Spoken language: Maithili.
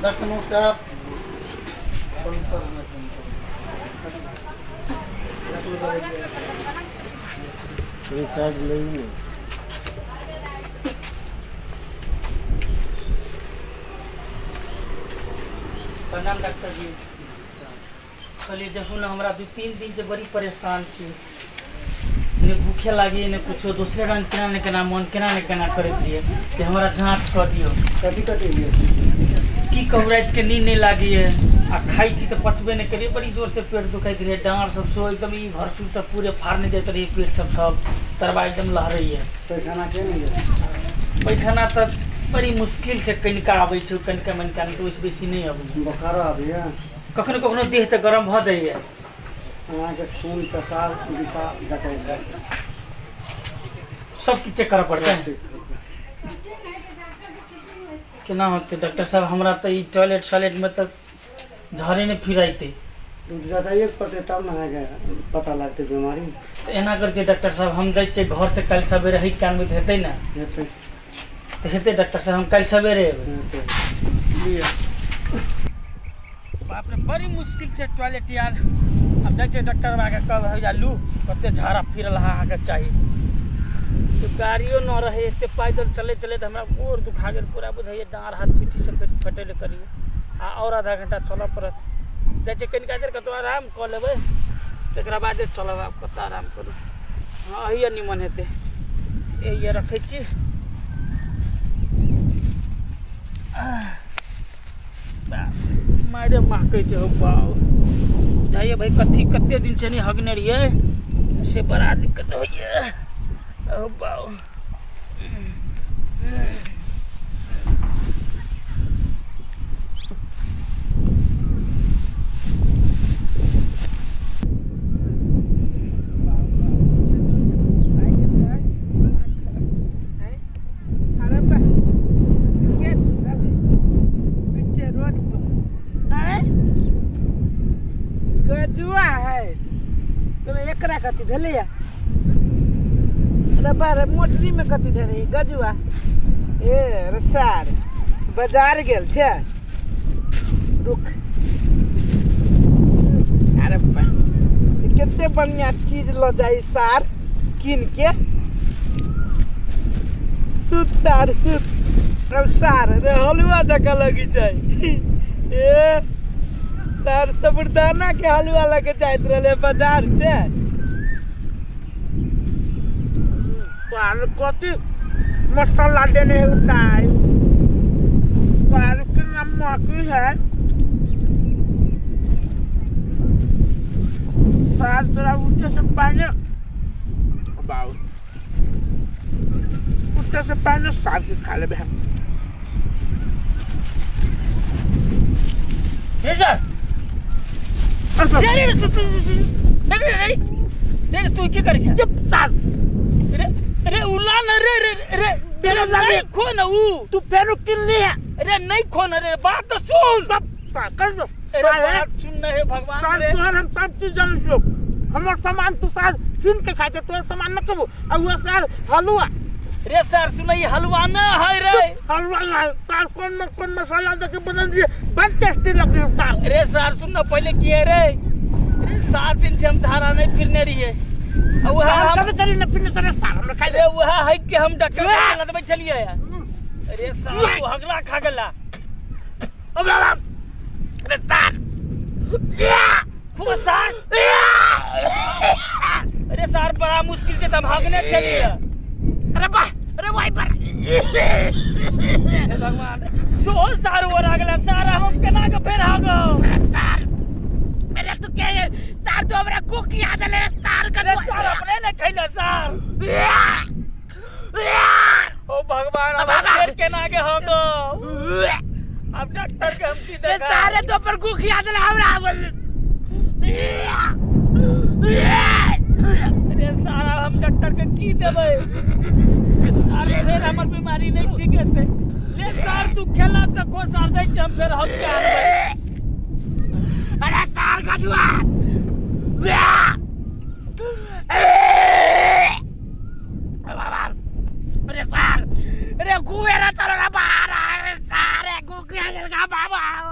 डॉक्टर नमस्कार। साइड ले। प्रणाम डॉक्टर जी। कहलिए देखू ने, हमरा 2-3 दिन से बड़ी परेशान छी। ने भूखे लागी ने कुछो, दोसरे रंग केना ने केना मन केना ने केना करैत रहिए जे हमरा जाँच कऽ दियौ। कथी कथी लिए? की कहू, राति के नींद नहीं लागी है आ खाइ छी तऽ पचबे नहि करिए। बड़ी जोर से पेट दुखाइत रहे, डाँड़ सब सेहो एकदम ई भरसू सब पूरे फाड़ने जाइत रहिए। पेट सब सब तरबा एकदम लहरैए। पैखाना के नहीं जाए? पैखाना तऽ बड़ी मुश्किल से कनिका आबै छै, कनिका मनिका, नहि तऽ ओहिसँ बेसी नहि अबैए। बोखारो आबैए? कखनो कखनो देह तऽ गरम भऽ जाइए। अहाँके खून, पेशाब, दिशा जकाँ सब किछु चेक करऽ पड़तै? केना होतै डॉक्टर साहब? हमरा तऽ ई टॉयलेट सॉयलेटमे तऽ झरे नहि फिराइते। जताइए पड़तै तब ने अहाँके पता लगतै बीमारी। तऽ एना करै छियै डॉक्टर साहब, हम जाइ छियै घरसँ काल्हि सवेरे। हइ कानमे तऽ हेतै ने? हेतै। तऽ हेतै डॉक्टर साहब, हम काल्हि सवेरे एबै। हेतै। लिअ। बाप रे, बड़ी मुश्किल छै टॉयलेट यार। आब जाइ छियै डॉक्टर बाबा के कहबै, जा लू कते झाड़ा फिरल अहाँके चाही। तऽ गाड़ियो न रहै, एते पैदल चलैत चलैत हमरा गोर दुखा गेल पूरा। बुझाइए डाँड़ हाथ पीठी सब फटल करियै आ आओर आधा घंटा चलऽ पड़त। जाइ छियै, कनिका देर कतौ आराम कऽ लेबै, तकरा बादे चलब। आब कतऽ आराम करू? हँ, अहिए निमन हेतै, एहिए रखै छी। मारे महकै छै हौ बाउ। बुझाइए भाइ कथी कते दिन से नहि हगने रहियै से बड़ा दिक्कत होइए हौ बाउ। अरे बा, के सुतल है बीचे रोड पर? आँय, गजुआ है तो एकरा कथी भेलैया? अरे बा रे, मोटरी में कथी धेने है गजुआ? ए रे सार, बाजार गेल छै? रुक। अरे बा, कते बढ़िया चीज ल जाई सार कीन के। सुत सार सुत। अब सार रे, हलुआ जकाँ लगी छै। ए सार, साबूदाना के हलुआ लगे जाइत रहले बाजार से। सार, कथी मसाला देने है उतार? सार, कितना महकी है सार। तोरा उठे से पहले बाबू, उठे से पहले सार के खा लेबे हम। हे सर, रे रे, सुत रे रे रे रे, तू की करै छै? चुप सार। रे रे, उला न रे रे रे रे, नहीं खो न ऊ। तू फेरो किन ली है? रे, नहीं खो न रे, बात तो सुन। तब कर दो। अरे बात सुन न, हे भगवान। सार रे। तोहर हम सब चीज जानै छियौ। हमर सामान तू सार छीन के खाइ छै, तोहर सामान न खेबो। आ उहे सार हलुआ। रे सर, सुन, ई हलवा न है रे। हलुआ न है सार? कोन में कोन मसाला दे के बनल दिए, बड़ टेस्टी लगे सार। रे सर, सुन न पहले की है रे। रे, 7 दिन से हम धारा नहीं फिरने रहिए आ वह हम हम कभी करी न पीने तेरे सार, हमरा खाइ रे दे। वह है कि हम डॉक्टर के लदबै छलिए। रे सर, तू हगला खा गेला। ओ बाबा रे सार। खो सर। अरे सर, बड़ा मुश्किल से तब हगने छलिए। अरे वाह, अरे वही पर। हे भगवान, सो सार वो गला सार, हम केना के फेर हगो? सार, अरे तू के सार? तू हमरा कुक याद ले सार का। अरे सार, अपने ने खैले सार। ओ भगवान, अब हम फेर केना के हगो? अब डॉक्टर के हम की रे देखा? सारे तो पर कुक याद ले हमरा। अरे सारा, हम डॉक्टर के की देबै सार? फेर हमर बीमारी नहीं ठीक हेतै। ले सार, तू खेला तऽ को सार, दै छी, हम फेर हम के आनबै। अरे सार गजुआ, अरे सार, अरे गुएरा, चलो ना बाहर। अरे सार, गुकिया गेल। आब आब।